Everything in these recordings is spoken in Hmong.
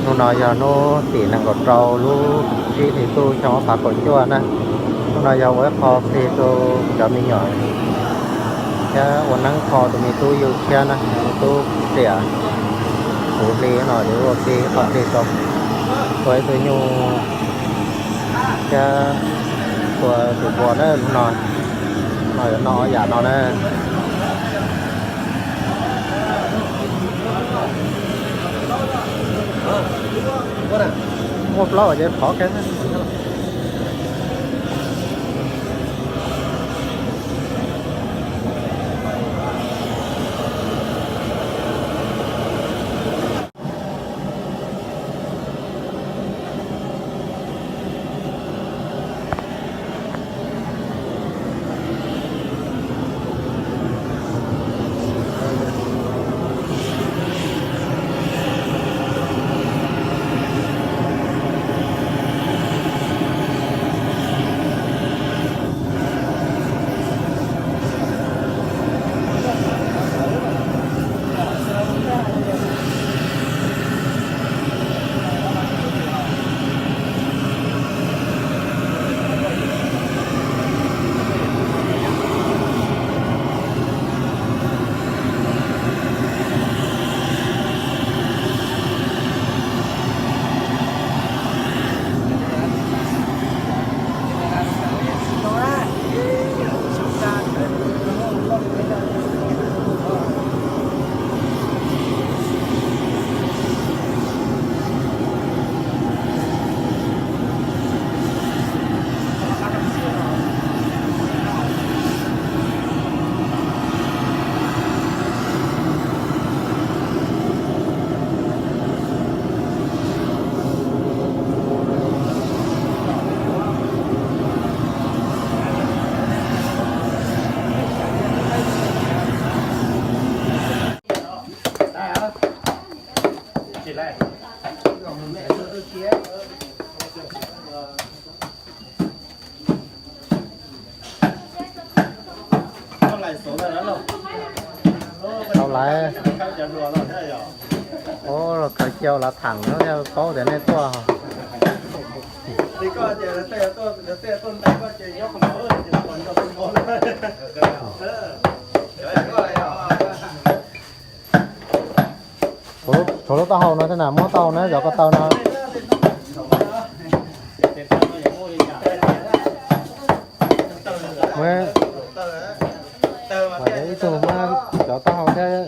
Hnub no yog hnub tim nees nkaum rau lub tsib hli ntuj xyoo ob phav kaum cuaj na. Hnub no yog ua ib qho plig rau cov me nyuam thiab ua neeb qho tus me tub yug tshiab na, tus me tub Xiam Huv Hli no, yuav ua plig qho plig rau, ua ib tug nyuj thiab ua tus npua na. Hnub no, no yuav noj ob yam no na. Muaj plaub ces phov kiag. Tau lawm. Ua los khaws cia ua lav tham no thiaj paub tias nej tuaj. Tshuav lub taub hau no thiab na, muab taub hau na, zov ko taw no. Muab, ib tug muab cov taub hau thiab.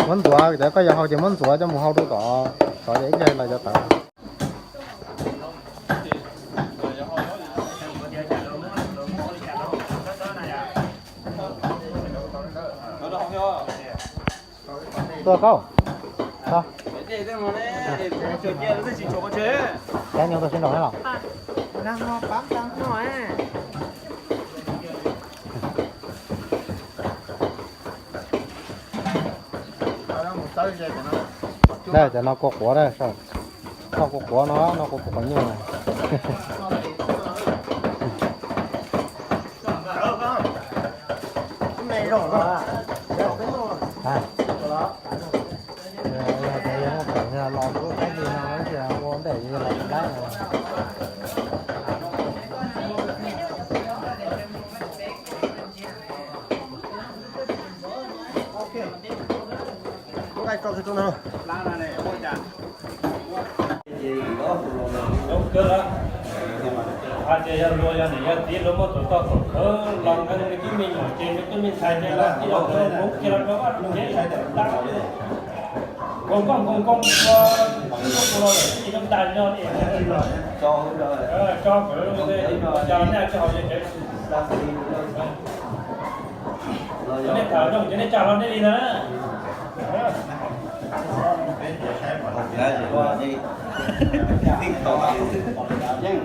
Muab ntxuav, cov koj yuav hau ces muab ntxuav coj mus hau rau tom, tom ces ib pliag los cov tawv. Tuaj Kaub. Cab nyob tuaj sib nraus na los. Cov no kua quav na, noj kua quav no, noj kua quav qhov nyuj na. Los lub qaib li no ua ntej los laib. Hais tias yog luag yog niam yog txiv luag muab tuam toj thaum khawv los nkees nws tib me nyuam ces nws tib me ntxhais ces los tib los hmoob kiag los rau vaj rau tsev tab nkoos nkoos nkoos nkoos ua ib tug ntaj nyob li tso kawm cas nej tsis haus tsev. Nej tham zoo ces nej tsa hlo nej li ntag na. Yeej